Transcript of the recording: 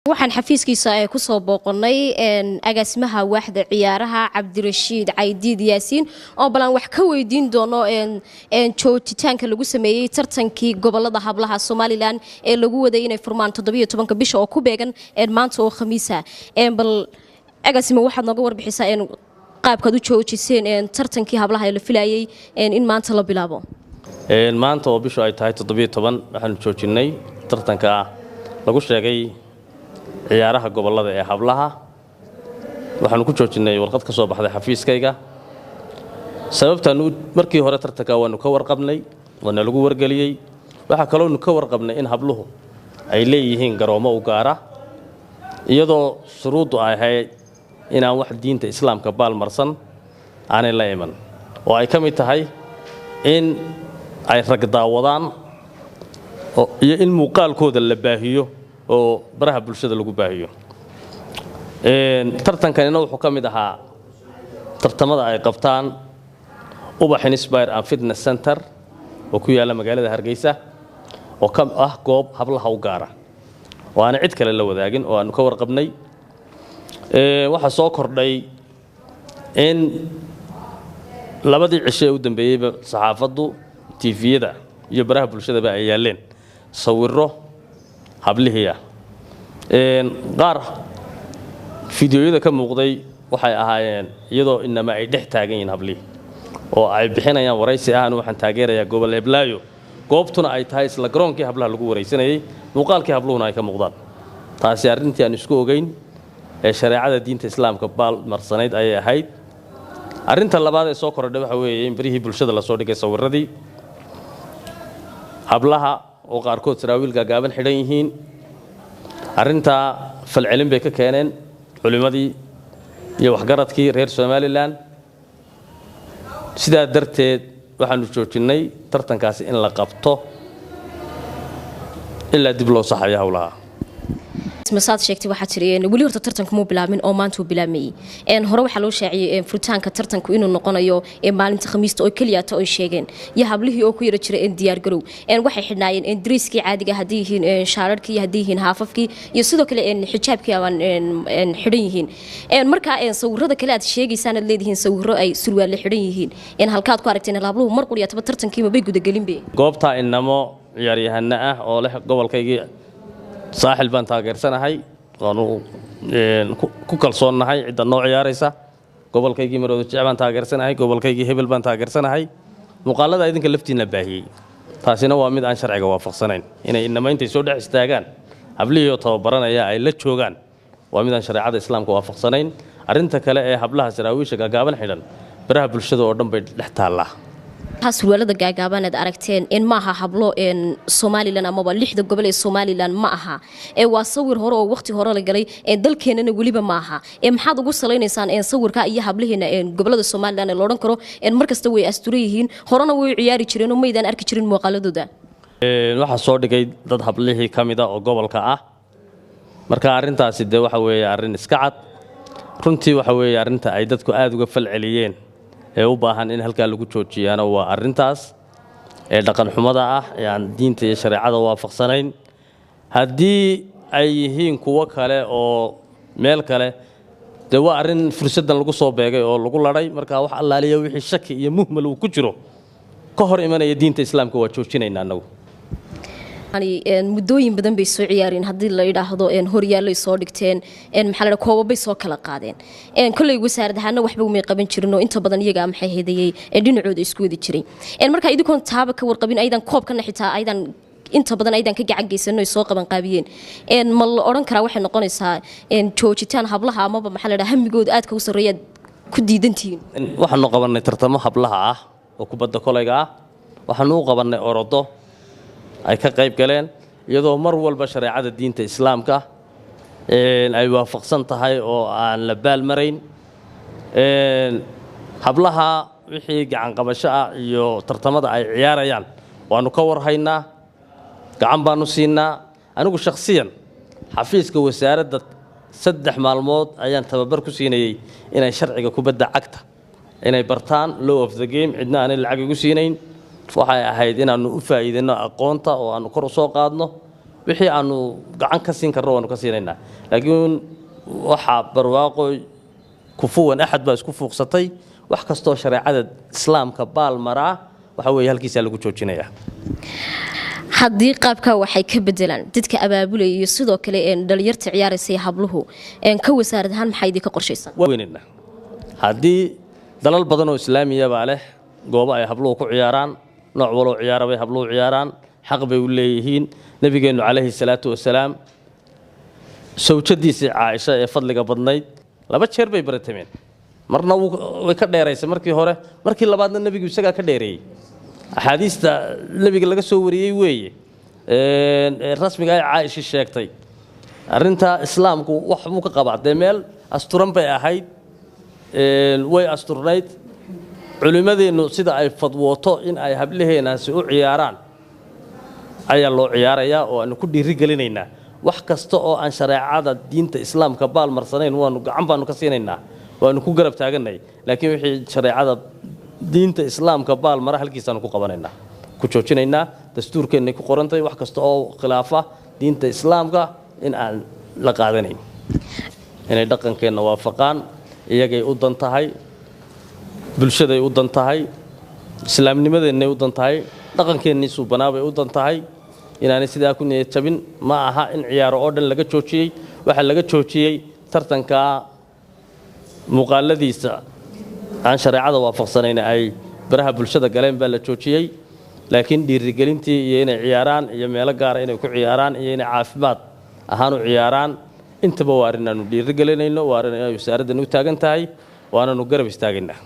Waxaan xafiiskiisa kusoo booqanay agaasimaha waaxda ciyaaraha, Cabdirashiid Caydiid Yaasiin, oo balan wax ka weydiin doono joojitaanka lagu sameeyey tartankii gobolada hablaha Somalilan ee lagu waday inay furmaan 17-ka bisha oo ku beegan maanta oo Khamiisa. Bal agaasima, waxaad nooga warbixisaa qaabkaad u joojiseen tartankii hablaha ee la filayay in maanta la bilaabo. Maanta oo bishu ay tahay 17 waxaanu joojinnay tartanka lagu sheegay ciyaaraha gobollada ee hablaha. Waxaanu ku joojinnay warqad ka soo baxday xafiiskayga. Sababtaanu markii hore tartanka waanu ka warqabnay, waana lagu wargeliyey. Waxaa kaloonu ka warqabnay in habluhu ay leeyihiin garoommo u gaara, iyadoo shuruuddu ay ahayd inaan wax diinta Islaamka baalmarsan aanay la iman, oo ay ka mid tahay in ay rag daawadaan iyo in muuqaalkooda la baahiyo oo baraha bulshada lagu baahiyo. Tartankanina wuxuu ka mid ahaa tartamada ay qabtaan Ubax Inspire and Fitness Center oo ku yaalla magaalada Hargeysa, oo ka ah goob hablaha u gaara oo aanay cid kale la wadaagin oo aanu ka warqabnay. Waxaa soo kordhay in labadii cisho ee u dambeeyeyba saxaafaddu, TV-yada iyo baraha bulshadaba ay yaalleen sawirro hablihii ah. Qaar fideoyada ka muuqday waxay ahaayeen iyadoo inama ay dhex taagan yihiin hablihii oo ay bixinayaan waraysi ah, "Anu waxaan taageerayaa gobol heblaayo," goobtuna ay tahay isla garoonkii hablaha lagu waraysanayey, muuqaalkii habluhuna ay ka muuqdaan. Taasi arrintii aan isku ogeyn ee shareecada diinta Islaamka baal marsanayd ayay ahayd. Arrinta labaad ee soo korodhay waxa weeye in barihii bulshada lasoo dhigay sawirradii hablaha oo qaarkood saraawiil gaagaaban xidhan yihiin. Arrintaa falcelin bay ka keeneen culimmadii iyo waxgaradkii reer Somalilan. Sidaa darteed waxaanu joojinnay tartankaasi in la qabto ilaa dib loo saxayo howlaha. Masaad sheegtay, waxaa tiri weli horta tartanku muu bilaabmin oo maanta uu bilaabmayey. Hore waxaa loo shaaciyey furitaanka tartanku inuu noqonayo maalinta Khamiista oo keliyata oy sheegeen, iyo hablihii oo ku yara jiray diyaargarow. Waxay xidhnaayeen dariiskii caadiga, haddii yihiin shaararkii, haddii yihiin haafafkii, iyo sidoo kale xijaabkii abaan xidhan yihiin. Marka sawirada kale aad sheegaysaan, aad leedihiin sawiro ay surwaalle xidhan yihiin, halkaad ku aragteen habluhu mar quriyataba tartankiiba bay gudagelinbe? Goobtaa inamo ciyaaryahano ah oo leh "Gobolkaygii Saaxil baan taageersanahay, waanu ku kalsoonnahay cidda noo ciyaaraysa, gobolkaygii Maroodo Jec baan taageersanahay, gobolkaygii hebel baan taageersanahay," muuqaalada idinka laftiinna baahiyey. Taasina waa mid aan sharciga waafaqsanayn. Inay inama intay soo dhex istaagaan hablihii oo tababaranaya ay la joogaan waa mid aan shareecada Islaamka waafaqsanayn. Arrinta kale ee hablaha saraawiisha gaagaaban xidhan baraha bulshada oo dhan bay dhex taallaa. Surwaalada gaagaaban aad aragteen in maaha hablo Somalilan amaba lixda gobol ee Somalilan ma aha, ee waa sawir hore oo waqti hore la galay, dalkeenana weliba ma aha. Maxaad ugu salaynaysaan sawirka iyo hablaheena gobolada Somalilan ee loodhan karo markasta way asturan yihiin, horena way ciyaari jireen oo maydaan arki jirin muuqaaladooda? Waxaa soo dhigay dad hablihii ka mida oo gobolka ah. Marka arrintaasi dee waxa weeye arrin iska cad runtii. Waxa weeye arrinta ay dadku aada uga falceliyeen ee u baahan in halkaa lagu joojiyaana waa arrintaas ee dhaqan xumada ah ee aan diinta iyo shareecada waafaqsanayn. Haddii ay yihiin kuwo kale oo meel kale, dee waa arrin fursaddan lagu soo beegay oo lagu ladhay. Marka wax allaaliya wixii shaki iyo muhmal uu ku jiro ka hor imanaya diinta Islaamka waa joojinayna annagu. Muddooyin badan bay soo ciyaareen, haddii la yidhaahdo horyaalay soo dhigteen, maxaa la koobabay soo kala qaadeen. Kolley wasaarad ahaana waxba umay qaban jirin oo inta badan iyagaa maxay hedayey dhinacooda isku wadi jiray. Marka idinkoon taaba ka warqabin, aydan koobkana xitaa aydan inta badan aydan ka gacan geysano ay soo qaban qaabiyeen, ma la odhan karaa waxay noqonaysaa joojitaan hablaha amaba maxaa la dhaha hamigooda aadka u sarreeyaad ku diidantihiin? Waxaanu qabannay tartamo hablaha ah oo kubadda kolayga ah. Waxaanu u qabannay orodo ay ka qayb galeen, iyadoo mar walba shareecada diinta Islaamka ay waafaqsan tahay oo aan la baal marayn. Hablaha wixii gacanqabasho ah iyo tartamada ay ciyaarayaan waanu ka warhaynaa, gacan baanu siinaa. Anigu shakhsiyan xafiiska wasaaradda 3 maalmood ayaan tababar ku siinayey inay sharciga kubadda cagta inay bartaan, law of the game. Cidna aanay lacag igu siinayn, waxay ahayd inaannu u faa'iidayno aqoonta oo aanu kor u soo qaadno. Wixii aanu gacan ka siin karno waanu ka siinaynaa, laakiin waxaa Barwaaqo kufuwan axad baa isku fuuqsatay. Wax kastoo shareecada Islaamka baal maraa waxa weeye halkiisaa lagu joojinayaa. Haddii qaabkaa waxay ka bedelaan dadka abaabulaya iyo sidoo kale dhalinyarta ciyaaraysa habluhu, ka wasaarad ahaan maxaa idinka qorshaysan? Weynayna haddii dalal badan oo Islaamiya baa leh goobo ay habluhu ku ciyaaraan, nooc waloo ciyaara bay habluhu ciyaaraan, xaq bay u leeyihiin. Nebigeennu calayhi salaatu wasalaam sawjadiisii Caaisha ee fadliga badnayd 2 jeer bay baratameen. Marna way ka dheeraysay markii hore, markii labaadna nebigu isagaa ka dheereeyey. Axaadiista nebiga laga soo wariyey weeye rasmiga ay Caaisha sheegtay. Arrinta Islaamku wax buu ka qabaa. Dee meel asturan bay ahayd, way asturnayd. Culimmadeennu sida ay fadwooto in ay hablaheenaasi u ciyaaraan ayaa loo ciyaarayaa oo aanu ku dhiiri gelinaynaa. Wax kasta oo aan shareecada diinta Islaamka baal marsanayn waanu gacan baanu ka siinaynaa, waanu ku garab taaganay, laakiin wixii shareecada diinta Islaamka baal mara halkiisaanu ku qabanaynaa, ku joojinaynaa. Dastuurkeennay ku qorantahay wax kasta oo khilaafa diinta Islaamka in aan la qaadanayn. Inay dhaqankeenna waafaqaan iyagay u dan tahay, bulshaday u dan tahay, islaamnimadeennay u dan tahay, dhaqankeennii suubanaabay u dan tahay. Inaanay sidaa ku niyad jabin. Ma aha in ciyaaro oo dhan laga joojiyey. Waxaa laga joojiyey tartankaa muuqaaladiisa aan shareecada waafaqsanayn ay baraha bulshada galeen baa la joojiyey, laakiin dhiirigelintii iyo inay ciyaaraan iyo meelo gaara inay ku ciyaaraan iyo inay caafimaad ahaan u ciyaaraan intaba waa arrin aanu dhiirigelinayno, waa arrin ay wasaaraddan u taagan tahay, waananu garab istaagaynaa.